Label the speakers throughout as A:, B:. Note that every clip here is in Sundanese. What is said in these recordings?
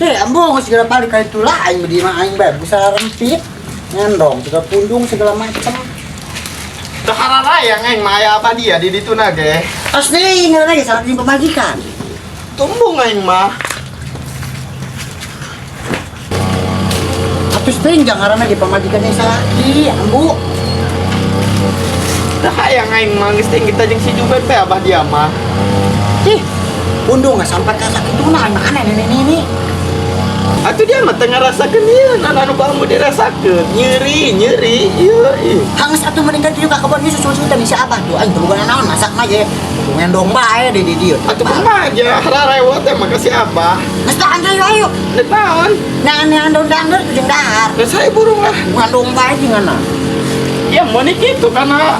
A: Teh, ambu geus segala balik ka itu lah aing di mah aing bae bisa rempit. Ngendong segala pundung segala macem.
B: Teu hararayang aing mah aya apa dia di ditu na ge.
A: Asli ngaranna ge salah di pamajikan.
B: Tumbung aing mah.
A: Atus teh jangan ngaranna ge pamajikan yang salaki, ambu.
B: Teu hayang aing mah geus teh kita jeung si Juben teh abah dia mah.
A: Ih, pundung nggak sampai ka sakituna aing mah aneh nenek nini.
B: Atuh dia mah teu ngarasakeun ieu, anu kamu dirasakeun. Nyeri, nyeri, ieu ih.
A: Hangus atuh mendingan kieu ka kebon ieu susul-susul teh si abah tuh aing teu boga naon masak mah ge. Ngendong bae di dieu.
B: Atuh kumaha aja hararewot teh mah ka si abah.
A: Geus tahan ayo ayo.
B: Dek naon?
A: Nah, aneh daun dangder tuh jeung dahar.
B: Geus saya burung lah.
A: Ngendong bae jeung na.
B: Ya mau nih gitu karena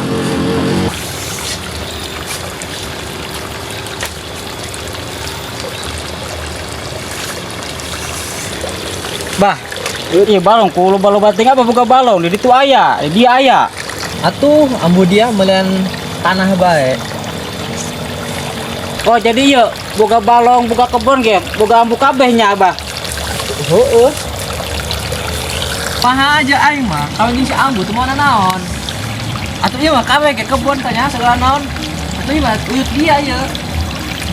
C: Bah, iya balong ku loba-loba ting apa buka balong di ditu aya, di dia aya.
D: Atuh ambu dia melian tanah bae.
C: Oh jadi iya buka balong, buka kebun ge, buka ambu kabeh nya abah.
D: Heeh. Paha aja aing mah, kalau jeung si ambu teu mau naon. Atuh ieu mah kabeh ke kebun tanya segala naon. Atuh ieu mah uyut dia ieu.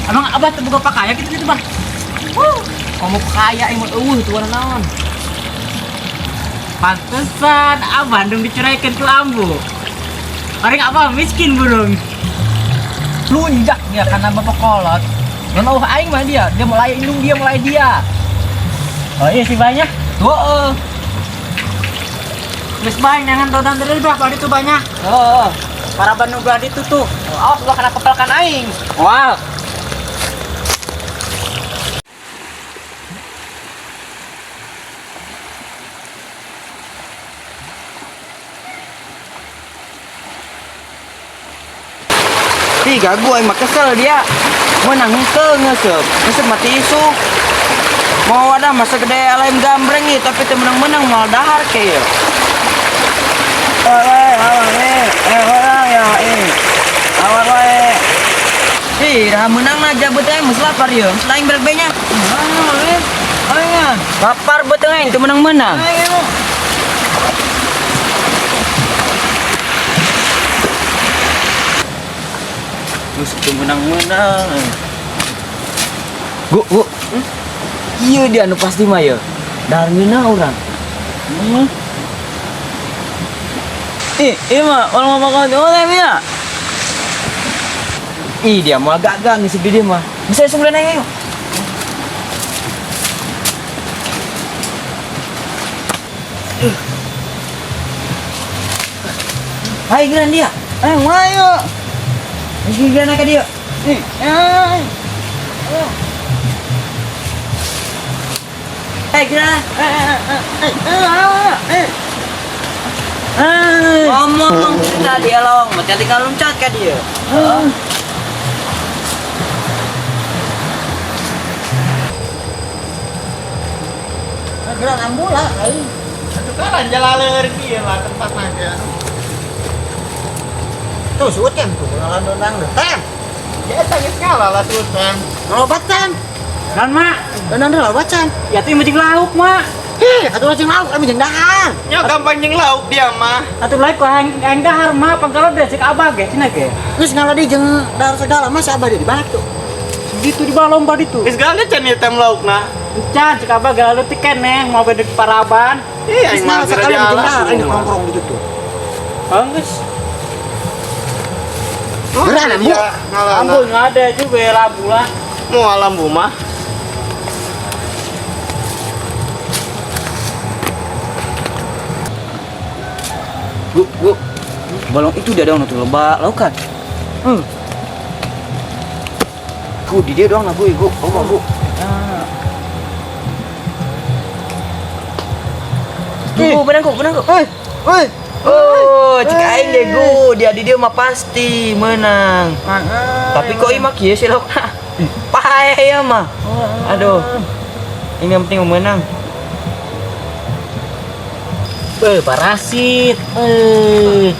C: Emang abah teu boga pakaya kitu gitu, Bah?
D: Wuh, komo pakaya aing mah eueuh teu naon.
C: Pantesan abah dong diceraikan ku ambu. Paling abah miskin burung.
D: Lunjak dia karena bapak kolot. Ngan eueuh aing mah dia, dia mulai indung dia mulai dia.
C: Oh iya sih banyak.
D: Heeh.
C: Geus bae nyangan dodang deui bah, bari tuh banyak.
D: Heeh.
C: Para banu belah ditu tuh.
D: Awas gua kena kepelkan aing.
C: Wah.
E: Ih, gagu aing mah kesel dia. Menang henteu ngeuseup. Ngeuseup mati isuk. Mau ada masa gede lain gambreng ieu tapi teu menang-menang moal dahar ke ieu. Ih, dah menang na jabut aing geus lapar ieu. Geus lain berek benya. Lapar beuteung aing teu menang-menang. Geus teu menang-menang. Gu, gu. Iya dia anu pasti mah ya. Dahar ngeunah urang. Ih, iya mah orang mau makan oleh ya. Ih, dia mah agak-agak ngisi di dia mah. Bisa sebulan aja yuk. Hai, geran dia. Ayo, ayo. Ayo, geran ke dia. Ih, ayo. Hai, geran. Ngomong kita dia lawang, mati tinggal loncat ke dia.
A: Geran ambu lah aing.
B: Atuh karan jalaleur kieu lah tempat mah ge.
A: Tuh suut tem tuh ngalan dondang deh. Tem.
B: Ya eta geus ngalah lah suut tem.
A: Ngalobatan.
C: Kan, Mak?
A: Dondang deh lobatan.
C: Ya tuh jeung lauk, Mak.
A: Heh, atuh jeung lauk ame jeung dahar.
B: Nya gampang jeung lauk dia mah.
C: Atuh lauk ku aing aing dahar mah pangkalod deh cek abah ge cenah ge.
A: Geus ngaladi jeung dahar segala mah si abah di batu.
C: Gitu di balong badi tuh.
B: Geus gale can ieu tem laukna.
C: Can cek abah gak leutik keneh mau beda paraban.
B: Ih, aing
A: Geus
B: mah
A: ngalah
B: geura
A: sekali jeung
B: dialas
A: dahar aing
B: mah.
A: nongkrong di ditu.
C: Oh, geus.
A: Geran ambu.
B: Iya, ngalah.
C: Ambu nggak ada juga labu lah.
B: Mau lambu mah.
E: Gu, gu. Balong itu dia dong tuh loba laukan. Gu di dia doang lah gu, gu. Oh, gu. Gu, benang gu, benang gu.
A: Oi, oi.
E: Oh, cek aing deh gu, dia di dia mah pasti menang. Tapi kok ieu mah kieu sih laukna? Pae ya mah. Aduh. Ini yang penting menang.
C: Beuh, parasit. Beuh.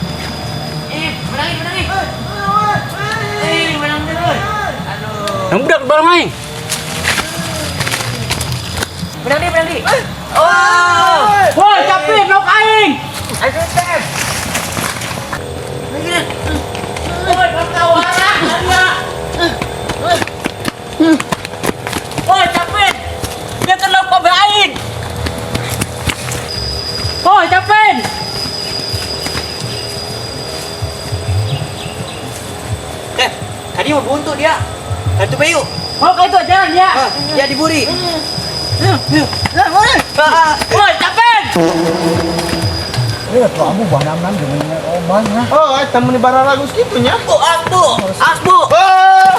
D: Ih, menangin, menangin. Ih, menang terus. Aduh.
C: Yang budak bareng aing.
D: Menang di, menang di. Oh.
C: Woi, capek lauk aing.
D: Ayo teh.
C: Woi, bakawara dia. Woi, capek. Dia kan lauk pabe aing. Woi, capek.
E: Eh, tadi mau buntu dia. Kartu bayu.
C: Oh, kayak itu jalan ya.
E: Ah, dia diburi.
C: Woi, capek.
A: Eh, tuh ambu bah nam-nam gimana oman lah.
B: Oh, eta mun bararagus kitu nya.
E: Bu, asbu, asbu.
B: Oh.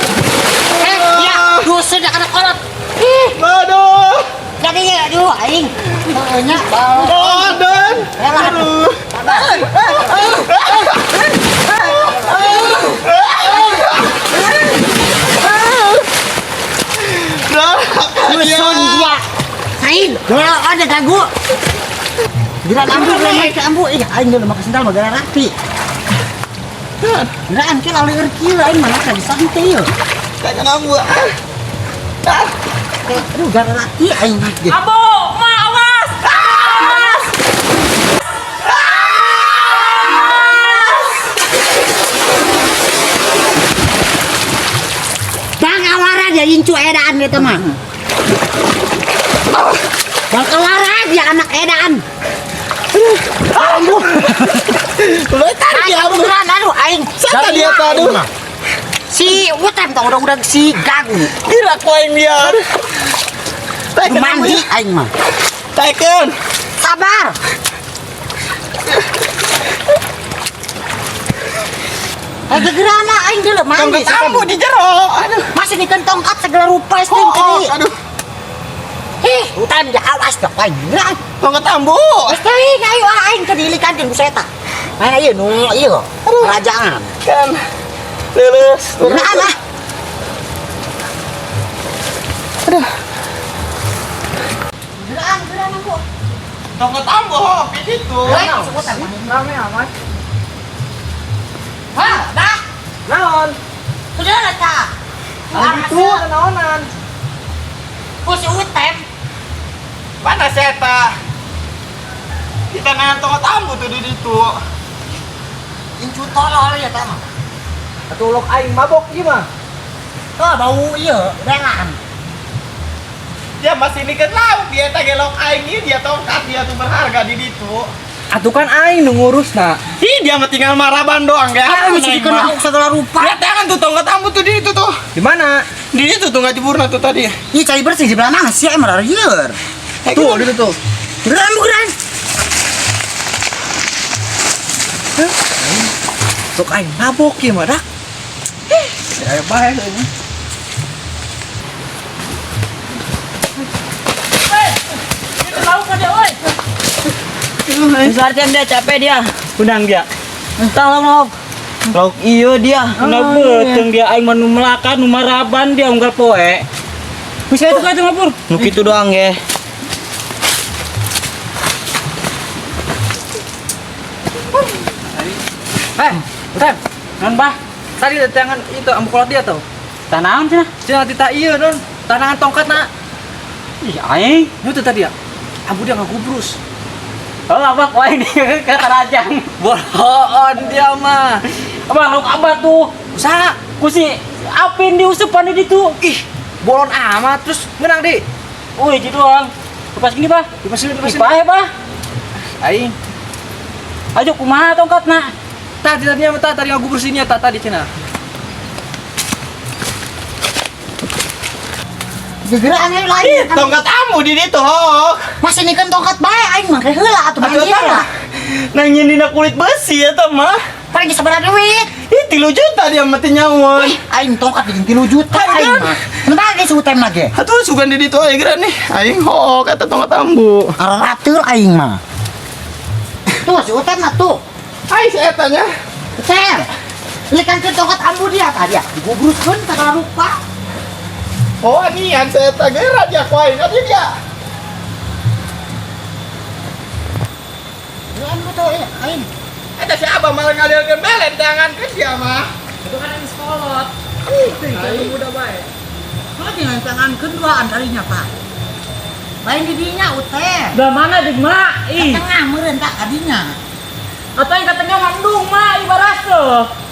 A: Eh, ya, dosa dah kena kolot. Ih,
B: Aduh.
A: jadi ya, aduh aing. Heeh nya.
B: Oh, Dan. Aduh.
A: Dusun dia. Aing, gerak ada ganggu. Gerak ambu, gerak ke ambu. Ih, aing geus make sendal mah gerak rapi. Gerak ke lalu kieu aing mana ka santai yeuh.
B: Tak kena ambu.
A: Aduh, gerak rapi aing mah.
C: Ambu, ma awas. Awas.
A: Bang awara dia incu edan gitu mah. Bang awara dia anak edan.
B: Ambu. Letar dia ambu.
A: Aduh, aing.
B: Siapa dia tadi?
A: Si Utan tong udah-udah si gagu.
B: Gila ku aing dia.
A: Mandi aing mah.
B: Taikeun.
A: Sabar. Gegerana aing dulu mandi.
B: Tongkat ambu di jero. Aduh.
A: Masih nikeun tongkat segala rupa sting
B: Oh,
A: tadi.
B: aduh.
A: Ih, hutan ya awas dah aing.
B: Tongkat ambu.
A: Teuing ayo aing ke dilikan ku seta. Mana ieu nu ieu? Kerajaan.
B: Kan. Lulus.
A: Gerak lah.
B: Aduh.
A: Gerak, gerak ambu.
B: Tongkat ambu hopi gitu.
D: Rame amat.
A: Hah, dah.
D: Naon?
A: Sudah lah ta.
D: Itu naonan.
A: Ku si Utem.
B: Mana seta? Kita nahan tongkat ambu tuh di situ.
A: Incu tolol ya ta mah.
D: Atuh lok aing mabok ieu mah.
A: Oh, bau ieu, relaan.
B: Dia masih nikeun lauk dia teh gelok aing ieu dia tongkat dia tuh berharga di ditu.
D: Atuh kan aing nu ngurusna.
B: Ih, dia mah tinggal maraban doang kayak
A: Ah, masih dikeun lauk segala rupa.
B: Lihat tangan tuh tongkat ambu tuh di situ tuh.
D: Di mana?
B: Di situ tuh nggak jeburna tuh tadi.
A: Ih, cai bersih di belah mana sih emang lieur.
D: Tuh, di situ tuh.
A: Gerak gerak.
D: Lok aing mabok ieu mah dak. Aya bae euy.
E: Besar dia capek dia.
C: Kunang dia.
E: Entah lah mau. Lauk iyo dia.
C: Kenapa beuteung dia aing mah nu melakan nu maraban dia unggal poe. Bisa itu ka itu ngapur.
E: Nu kitu doang ge.
D: Eh, Utem.
C: Non bah,
D: Tadi datangan itu ambu kolot dia tuh.
C: tanaon cenah.
D: Cenah tita ieu non, tanahan tongkat na.
C: Ih, aing.
D: Nu teh tadi ya. Ambu dia ngagubrus.
C: Oh, abah ku aing ke Tarajang.
D: Bohon dia mah.
C: Abah lauk abah tuh.
D: Usaha.
C: Ku si Apin diusupan di ditu.
D: Ih, bolon amat terus menang di.
C: Wih, gitu doang. Lepas gini, bah.
D: Dipasin,
C: Ih,
D: dipasin.
C: bae, bah.
D: Aing.
C: Ayo kumaha tongkatna?
D: Tadi tadinya mah tadi ngagubrus ini ya tadi cenah.
A: Gegeraan ayo lain.
B: Tongkat ambu di ditu hok.
A: Masih nikeun tongkat bae aing mah ke heula atuh
B: Atuh
A: mandi heula.
B: Nangin dina kulit besi eta mah.
A: Paling geus sabaraha duit.
B: Ih, 3 juta dia mah teh nyawan.
A: Aing tongkat bikin 3 juta aing mah. Sementara ge si Utem lagi.
B: Atuh sugan di ditu aya geura nih. Aing hok eta tongkat ambu.
A: Aratur aing mah. Tuh si Utem mah tuh.
B: Ai si eta nya.
A: Utem. Likan ke tongkat ambu dia tadi ya. Digubruskeun segala rupa.
B: Oh, anian si eta geura dia ku aing atuh dia.
A: Geran betul eh aing.
B: Eta si Abah malah ngaliarkeun belen tangan ke dia mah.
D: Itu kan yang sekolot.
A: Aing muda bae. Kalau dengan tangan kedua antarinya Pak. Lain di dinya ute.
C: Belah mana dik mak? Ih.
A: Tengah meureun tak kadinya.
C: Atau yang katanya ngandung mak ibarase.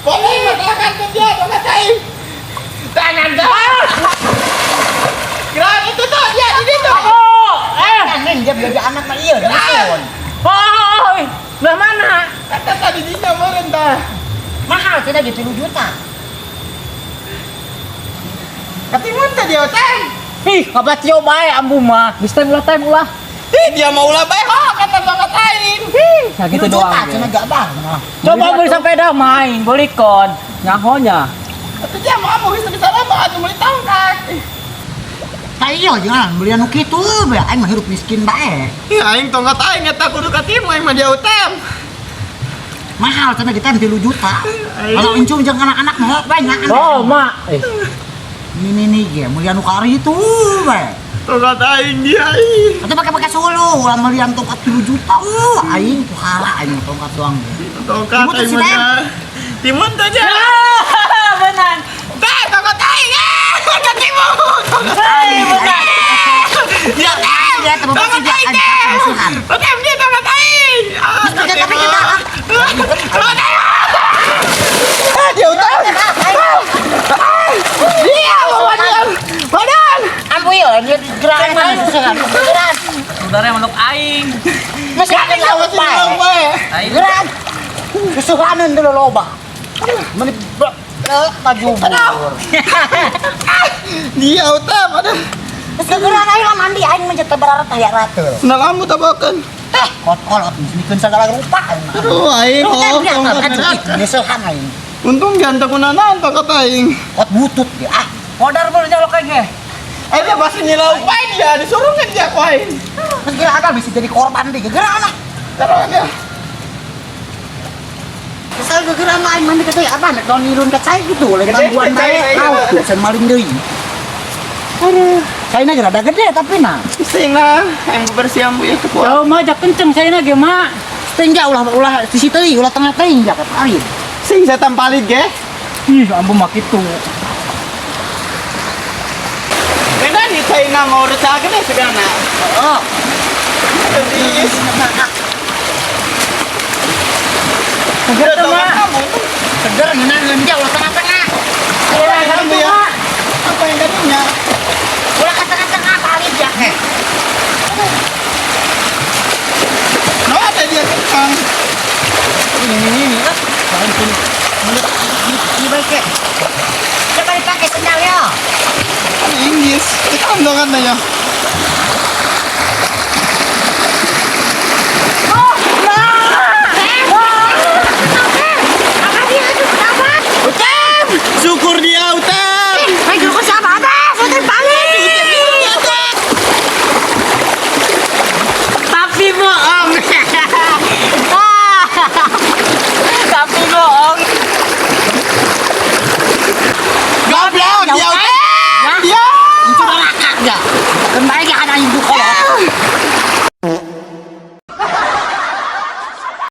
B: Boleh makan ke dia tongkat aing. Tangan dah. Gerak itu tuh dia di situ.
C: Oh, eh.
A: Tangan dia belajar anak mah ieu. Naon?
C: Oh, belah mana?
B: Kata tadi dinya meureun tah.
A: Mahal cenah ge 3 juta.
B: Katimun teh dia teh.
C: Ih, ngabatio bae ambu mah. Geus time ulah time ulah.
B: Ih, dia mau ulah bae ho kata tongkat aing.
C: Nah gitu
A: 3
C: doang.
A: juta cenah gak bah.
C: Coba beli sepeda main, beli kon. Nyahonya.
B: Tapi dia mau ambu geus bisa lama atuh meuli tongkat.
A: Tah iya jangan beli anu kitu bae aing mah hirup miskin bae.
B: Ih, aing tongkat aing eta kudu katimu aing mah dia utem.
A: Mahal cenah kita 3 juta. Kalau incung jeung anak-anak mah banyak.
C: Oh, mak. Eh,
A: Ini nih ge meuli anu kari itu bae.
B: Tongkat aing dia ih.
A: Atau pakai-pakai solo, ulah meuli anu tongkat 3 juta. Aing pohara aing tongkat doang.
B: Tongkat
A: Timun tuh
B: aing
A: si
B: mah
A: Tem.
B: dia. Timun tuh dia.
C: menang.
B: Teh tongkat aing. Eh, katimu. Tongkat aing. Dia teh.
A: Dia teh bapak
B: Tongkat
A: dia
B: aing
A: aing
B: teh.
A: musuhan.
B: Oke, dia tongkat aing. Ah,
A: Terus tapi kita
B: Tongkat aing. Ah, dia utang. Dia bawa dia. Badan.
A: Ampu ieu dia gerakan mana musuhan. Geran.
D: Saudara yang meluk aing.
A: Masih ada lauk bae.
D: Aing.
A: Geran. Kesuhanan dulu loba. Meni tajubur.
B: Dia utang ada.
A: Terus gegeran aing lah mandi aing mah teh bararat aya ratul.
B: Senang kamu tabakan.
A: Eh, kot-kolot misikeun segala rupa aing mah.
B: Aduh, aing
A: Terus
B: oh,
A: dia
B: tongkat
A: kan nyesehan aing.
B: Untung jangan kunanan tongkat aing.
A: Kot butut dia. Ah,
D: Modar baru nyalok aing ge.
B: Eh, dia pasti nyilau pain dia, disuruh kan dia ku aing.
A: terus gerak ada bisa jadi korban deh. Gegeran lah.
B: Taruh dia.
A: Kesal gegeran lah aing mandi ke cai apa nek daun nirun ke cai gitu lain
B: Gede,
A: gangguan
B: cai,
A: bae.
B: cai.
A: Kau tuh sen maling deui. Aduh, caina geus rada gede tapi nah.
B: Sing lah, aing bersih ambu ya kuat.
C: Jauh mah jak kenceng saya ge mak.
A: Tinggal ulah ulah sisi teuing, ulah tengah teuing jak aing.
B: Sing saya tampalit ge.
C: Ih, ambu mah kitu.
B: Beda nih China mau recah gede segana.
A: Oh,
B: Terus.
C: Seger tuh mak.
A: seger ngeunah dia ulah tengah-tengah.
B: Iya, kamu ya. Apa yang tadinya?
A: Ulah ke tengah-tengah palit ya. Heh.
B: No ada dia kencang.
A: Ini ah. Lain sini. Menurut ini baik ke. Coba dipakai sendal ya.
B: Ini Inggris. Kita kan ya.